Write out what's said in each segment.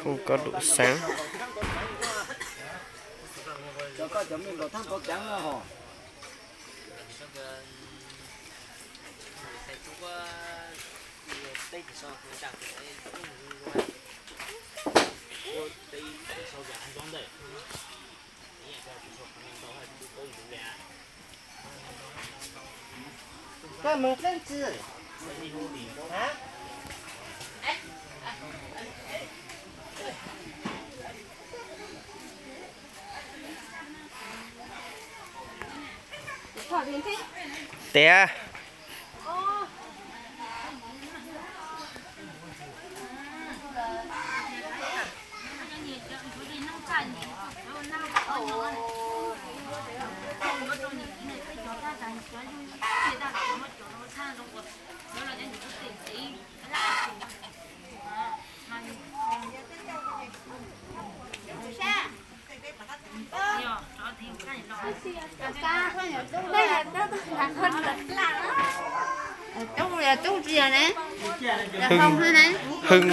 Không có đủ sáng. Tias. Hưng, Hưng,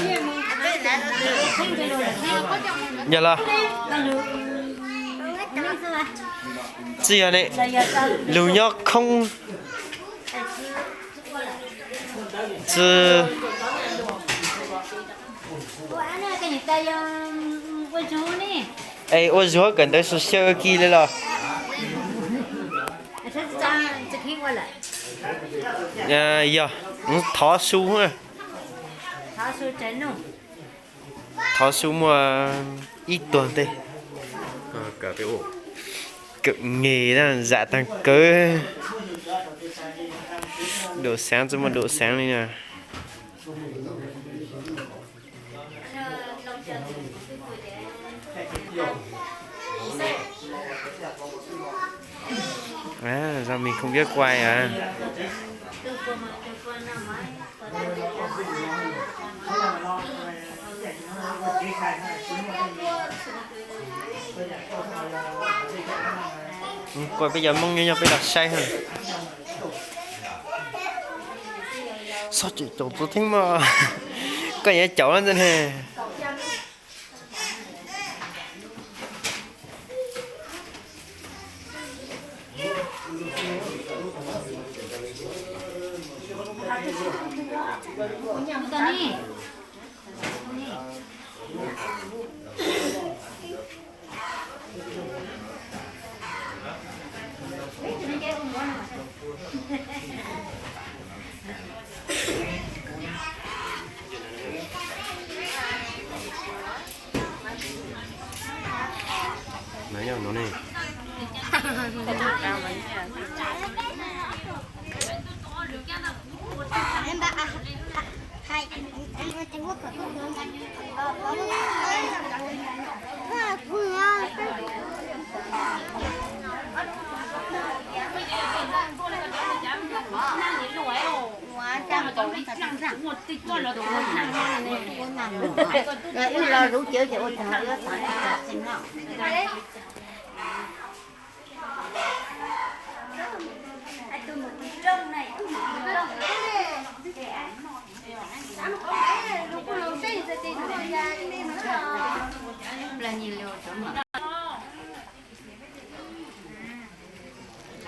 yog los tsis yog ne, lus nyob khoob. Tsis, es ua zuag kawm ntawv xyaw xyaw kis li los? Yog, thov su, thov su muaj ib tuag ntej. Kawm nge zam tag kawg. Dua xaav txawj muaj dua xaav li na. Ra, do mình không biết quay à. Quay peb cov Hmoob nyob nyob peb los saib. Xob tseem caum txuv theeb mog. Koj yuav caum ntag ne.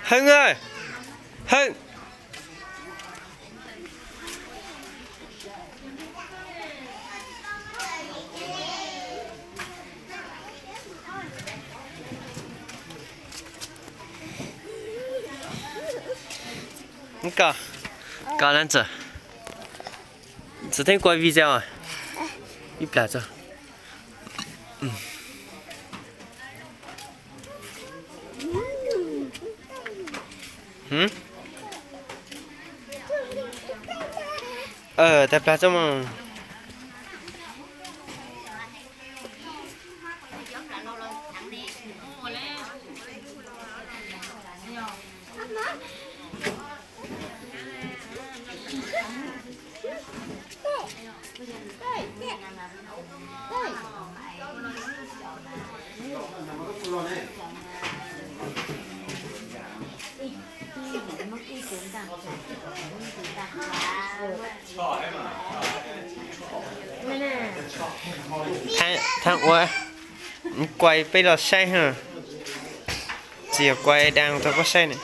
Hưng ơi, Hưng. Koj, koj lab txawm, txawm theeb quay video ib plag tso. Tag plag tso mas. Thaum ua, kuas peb los saib ha. Txiv kuas dab tau pab saib ne.